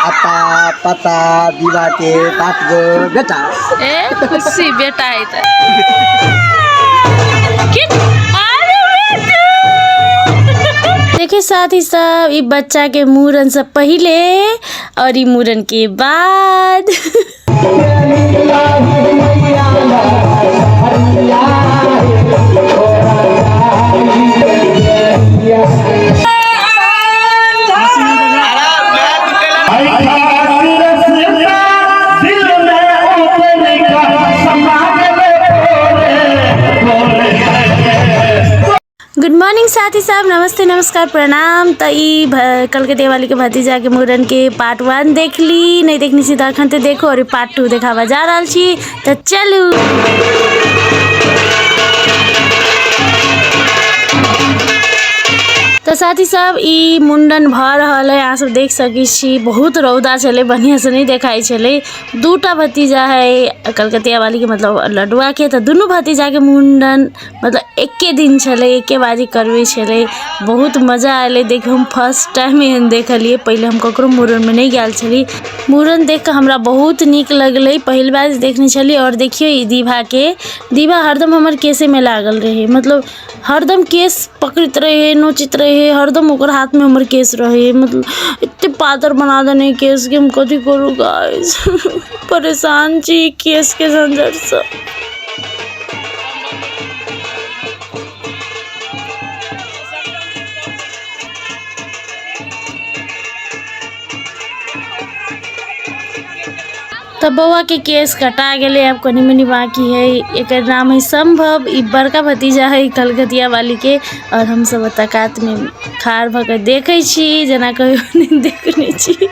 आता पता दीवा के बाप गो बेटा। ए खुशी बेटा है त की अरे बेटू। देखिए साथी सब, ई बच्चा के मूड़न से पहले और ई मूड़न के बाद। गुड मॉर्निंग साथी साहब, नमस्ते, नमस्कार, प्रणाम। त ई कलकतिया वाली के भतीजा के मूड़न के पार्ट 1 देख ली, नहीं देखनी छी त अखन ते देखो और पार्ट 2 देखाबा जा रहल छी, त चलू। त साथी सब ई मुंडन भ रहल है, अहाँ सब देख सकै छी। बहुत रौदा छलै, बढ़िया से नहीं देखाई छलै। दूटा भतीजा है कलकतिया वाली के, मतलब लडुआ के, त दुनू भतीजा के मुंडन मतलब एके दिन छलै, एके बाजी करबै छलै। बहुत मजा आयल। देख हम फर्स्ट टाइम एहन देखलियै, पहिले हम ककरो मूड़न में नहीं गेल छली। मूड़न देख के हमरा बहुत नीक लगलै, पहिल बार देखने छली। और देखियौ ई दीभा के, दीभा हरदम हमर केसे में लागल रहे, मतलब हरदम केस पकड़ैत रहे, नोचैत रहे, हरदम ओकर हाथ में हमर केस रहे। मतलब एते पातर बना देने केस के हम कथी करू गाइस, परेशान छी केस के झंझट से। त बौआ के केस कटा गेलै, अब कनी मनी बाकी है। एकर नाम है संभव, ई बड़का भतीजा है कलकतिया वाली के। और हम सब ओतऽ कात में खाड़ भऽ के देखै छी, जेना कहियो नहीं देखने छी।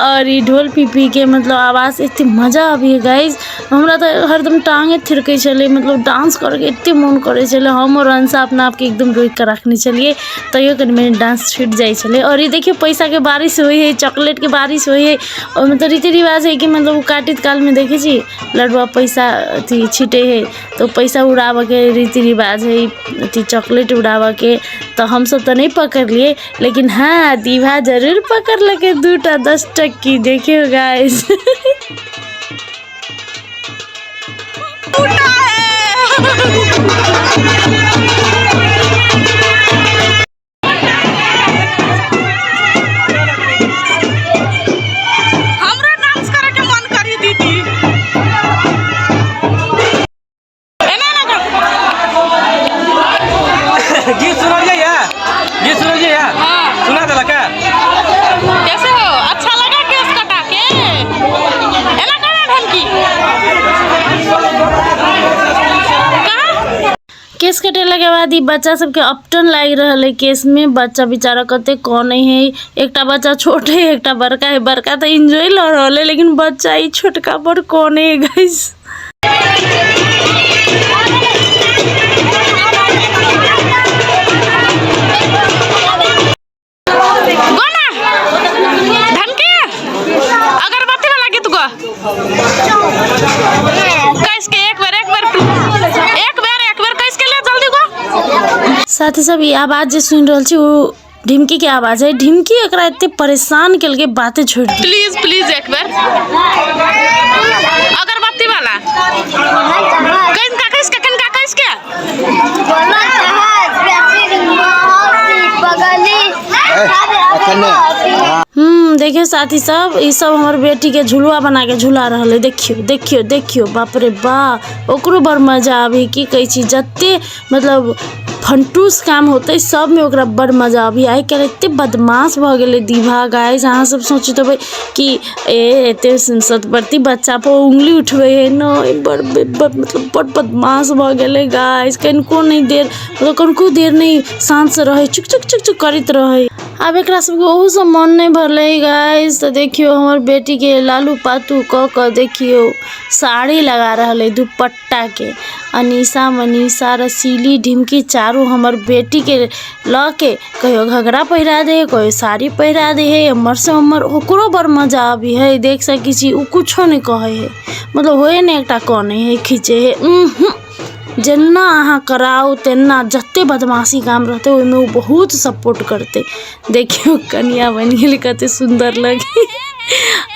और ई ढोल पीपी के मतलब आवाज एते मजा आबैए गाइस, हमरा तऽ हरदम टांगे थिरकै छलै, मतलब डांस करैके एते मोन करै छलै। हम और अंशा अपना आपके एकदम रोकि कऽ रखने छलियै, तैयो कनी मनी डांस छुटि जाइ छलै। और ई देखियौ पैसाके बारिश होइ है, चॉकलेटके बारिश होइ है। ओहिमे तऽ रीति रिवाज है कि मतलब ओ काटैत कालमे देखै छी लडुआ पैसा अथी छिटै है, तऽ ओ पैसा उड़ाबऽके रीति रिवाज है, अथी चॉकलेट उड़ाबऽके। तऽ हमसब तऽ नहि पकड़लियै, लेकिन हाँ दीभा जरूर पकड़लकै 2टा 10 टक्की। देखियौ गाइस। हमरा डांस करे के मन करी दीदी। एना ना कर। गीत सुनलियै या? गीत सुनलियै या? हाँ। सुना देलक है? कैसे हो? अच्छा लगा केस कटा के? एना करा ढमकी। कहाँ? केस कटेला के बाद ई बच्चा सबके अपटन लागि रहल है केस में। बच्चा बेचारा कते कनै है, एकटा बच्चा छोट है, एकटा बड़का है। बड़का तऽ एंजॉय लऽ रहल है, लेकिन बच्चा ई छोटका बड़ कनै है गाइस। गो ना धमकी, अगरबत्ती वाला गीत गो। कैस के एक बार, एक बार, एक बार, एक बार कैस के ले जल्दी गो। साथी सब ई आवाज जे सुनि रहल छी ओ ढिमकी के आवाज है। ढिमकी एकरा एते परेशान केलकै, बाते छोड़ि देलकै। प्लीज प्लीज एक बार अगरबत्ती वाला। कनिका कैस के, कनिका कैस के। देखियो साथी सब, ई सब हमर बेटी के झुलुआ बना के झुला रहल है। देखियो देखियो देखियो, बाप रे बा, ओकरो बड़ मजा आबी। की कहै छी, जते मतलब फंटूस काम होतै सब में ओकरा बड़ मजा आबी। आइ काल्हि एते बदमाश भऽ गेलै दीभा गाइस। अहाँ सब सोचैत हेबै कि ए एते सतबरती बच्चा पर उंगली उठबै है, नहि, बड़ बड़ मतलब बड़ बदमाश भऽ गेलै गाइस। कनिको नहि देर, मतलब कनिको देर नहि शान्त से रहै, चुक चुक चुक चुक करैत रहै। आब एकरा सबके ओहूसँ मन नहि भरलै गाइस। तऽ देखियौ हमर बेटीके लालू पातू कऽ कऽ देखियौ साड़ी लगा रहल है दुपट्टा के। अनीशा मनीषा रसीली ढिमकी चारू हमर बेटीके लऽ के कहियो घघरा पहिरा दे है, कहियो साड़ी पहिरा दे है। एम्हर से ओम्हर ओकरो बड़ मजा आबी है। देख सकै छी ओ कुछो नहि कहै है, मतलब होए नहि एकटा कनै है, खींचे है। जेना अहाँ कराउ तेना जतेक बदमाशी काम रहतै ओहिमे ओ बहुत सपोर्ट करतै। देखियौ कनिया बनि गेलै, कते सुन्दर लगै।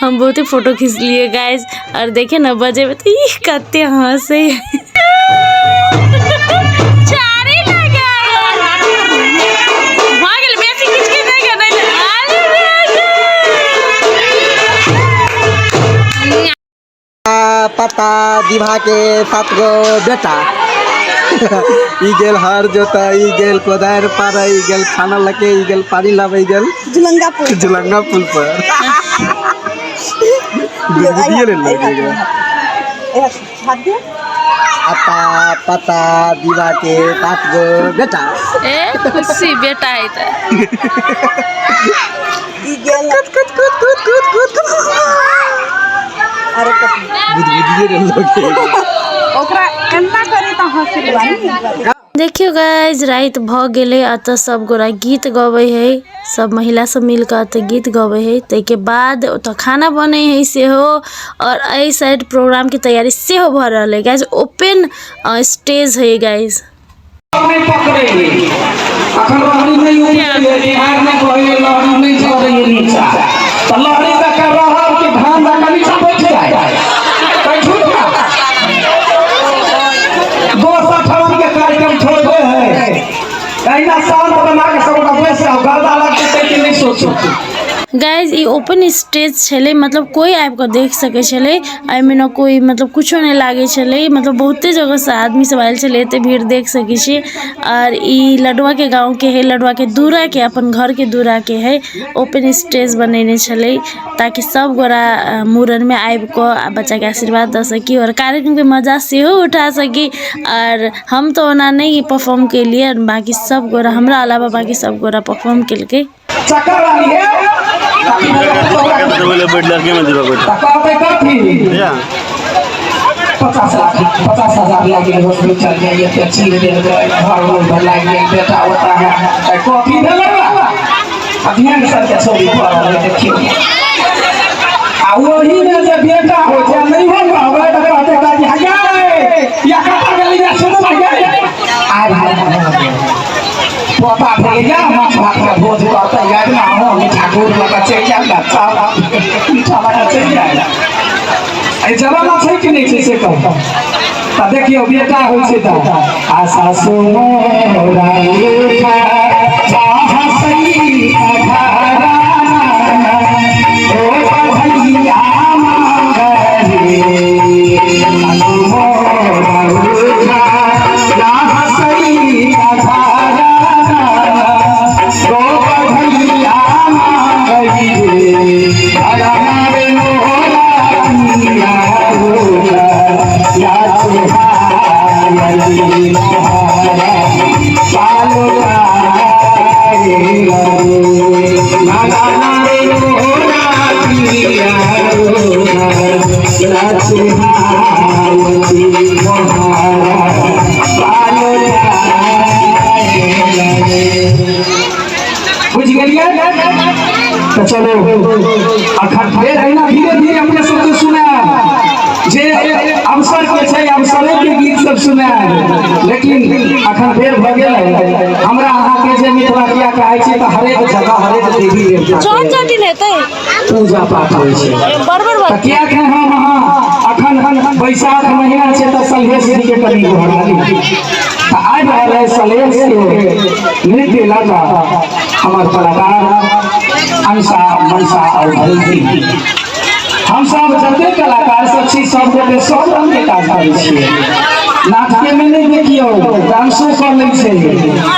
हम बहुते फोटो खिचलियै गाइस। आओर देखियौ ने बजेबै तऽ ई कते हँसै। चारी लगा भऽ गेल, बेसी खिचकी नहि के नहि। पता विवाह के 7 गो बेटा, ई गेल हर जोता, ई गेल कोदारि पारै, ई गेल खाना लके, ई गेल पानी लाबै गेल झुलंगा पुल, झुलंगा पुल पर गुदगुदिये ले लगे एकरा। आता पता विवाह के 7 गो बेटा। ए खुशी बेटा है तऽ ई गेल कूद कूद कूद कूद कूद कूद कूद। अरे कथी गुदगुदिये ले लगे। ओकरा एना करी तऽ हँसी बानी। देखियौ गाइज, राति भऽ गेलै। एतऽ सब गोरा गीत गबै है, सब महिला सब मिल कऽ एतऽ गीत गबै है। ताहिके बाद ओतऽ खाना बनै है सेहो, आओर एहि साइड प्रोग्रामके तैयारी सेहो भऽ रहल है गाइज। ओपन स्टेज है गाइज। नहि पकड़ैए अखन, रहरी नहि उपजैए बिहार मे, कहैए लहरी नहि झरैए नीचा, तऽ लहरी दऽ कऽ रहल कि धान दऽ कऽ नीचा बैठ जाय? बैठू ने। दोसर ठमन के कार्यक्रम छोड़ दे है, अहिना शांत बना के सब गोटा बैस जाउ, गर्दा लगतै ताहिके नहि सोचू। गाइज, ई ओपन स्टेज छलै, मतलब कोइ आबि कऽ देख सकै छलै एहिमे। ने कोइ मतलब कुछो नहि लागै छलै, मतलब बहुते जगहसँ आदमी सब आयल छलै। एते भीड़ देख सकै छी। आओर ई लडुआके गाँवके है, लडुआके दूराके, अपन घरके दूराके है। ओपन स्टेज बनेने छलै ताकि सब गोरा मूड़नमे आबि कऽ आ बच्चाके आशीर्वाद दऽ सकी आओर कार्यक्रमके मजा सेहो उठा सकी। आओर हम तऽ ओना नहि परफॉर्म केलियै, बाँकी सब गोरा, हमरा अलावा बाँकी सब गोरा परफॉर्म केलकै। चक्कर वाली है तऽ कहतै कथी? 50 लाख, 50 हजार लागि गेल, हॉस्पिटल जाइए, एते चीर देलकै, घर उर लागि गेल, बेटा ओता है, तऽ कथी भेलै? आ ध्यान सबके छौड़ी पड़ल है, देखियौ। आ ओहीमे जे बेटा होइ छै, नहि हो रहबै तऽ कहतै कथी? हया या कतऽ गेलै? या सुनू गै, आइ भाइ पोता भेलै या माछ भात के भोज करतै या ना हो मीठा गुड़ लऽ कऽ चलि जायब ने, चावल मीठा लऽ कऽ चलि जायब। एहि जमाना छै कि नहि छै से कहू तऽ। देखियौ, बेटा होइ छै तऽ आ सासु मोरा उठा साहसई अघारा ओ भैया मांगरे, सासु मोरा उठा साहसई अघारा ओ भैया मांगरे, अरे मोरा पिया या सुहायली मोहरा पालो ला ला रे मोरा पिया या सुहायली मोहरा पालो। बुझि गेलियै? तऽ चलो, अखन फेर अहिना धीरे धीरे अपने सबके सुनायब। जे अवसर के छै, अवसरे के गीत सब सुनायब। लेकिन अखन फेर भऽ गेल। हमरा अहाँके जे मिथिला किया कहै छी तऽ हरेक जगह हरेक देवी देवता चोट के चोटी हेतै पूजा पाठ होइ छै। बड़ बड़। तऽ कियाक हम अहाँ अखन बैसाख महीना छै तऽ सलहेश जी के कनि गोहरा ली। तऽ आबि रहल है सलहेश के नृत्य लऽ कऽ हमर कलाकार अंशा, मनसा और भैजी। हम सब जते कलाकार सब छी, सब गोटे सब रंग के काज करै छियै। नाटके में नहि देखियौ, डांसो कर लै छै,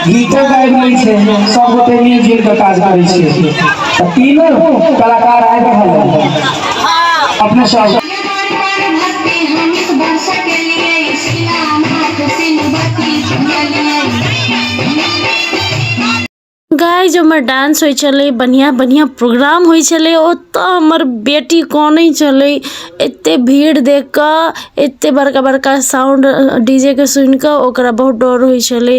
गीतो गाबि लै छै। सब गोटे मिल जुलि कऽ काज करै छियै। तऽ तीनों कलाकार आबि रहल है अपने सब। भक्ति हम इस वर्षा के लिए शिलानाथ सिंहवती लिए। गाइज, हमर डांस होइ छलै, बढ़िआँ बढ़िआँ प्रोग्राम होइ छलै। ओतऽ हमर बेटी कनै छलै एते भीड़ देख कऽ, एते बड़का बड़का साउंड डीजे के सुनि कऽ ओकरा बहुत डर होइ छलै।